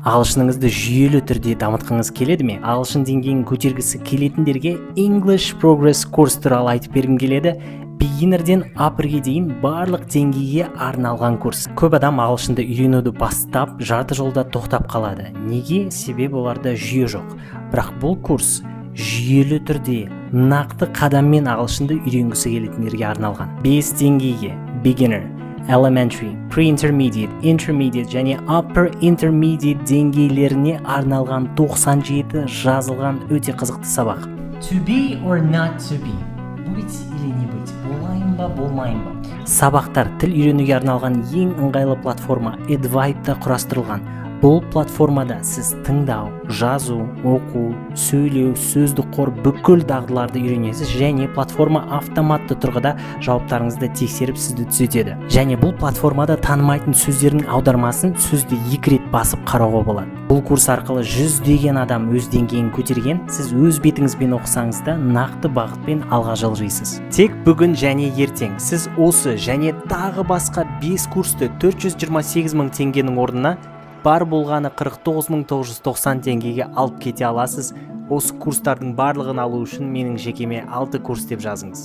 Ағылшыныңызды жүйелі түрде дамытқыңыз келеді ме? Ағылшын деңгейін көтергісі келетіндерге English Progress курс туралы айтып бергім келеді. Beginner-ден upper-ге дейін барлық деңгейге арналған курс. Көп адам ағылшынды үйренуді бастап, жарты жолда тоқтап қалады. Неге? Себебі оларда жүйе жоқ. Бірақ бұл курс жүйелі түрде, нақты қадаммен ағылшынды үйренгісі келетіндерге арналған. Бес деңгейге: beginner, elementary, pre-intermediate, intermediate және upper intermediate деңгейлеріне арналған 97 жазылған өте қызықты сабақ. To be or not to be. Быть или не быть. Болайын ба, болмайын ба. Сабақтар тіл үйренуге арналған ең ыңғайлы платформа Edvibe-та құрастырылған. Бұл платформада сіз тыңдау, жазу, оқу, сөйлеу, сөздік қор, бүкіл дағдыларды үйренесіз және платформа автоматты тұрғыда жауаптарыңызды тексеріп, сізді түзетеді. Және бұл платформада танымайтын сөздердің аудармасын сөзді екі рет басып қарауға болады. Бұл курс арқылы жүздеген адам өз деңгейін көтерген. Сіз өз бетіңізбен оқысаңыз да, нақты бағытпен алға жылжисыз. Тек бүгін және ертең сіз осы және тағы басқа 5 курсты 428 мың теңгенің орнына бар болғаны 49 990 теңгеге алып кете аласыз. Осы курстардың барлығын алу үшін менің жекеме «6 курс» деп жазыңыз.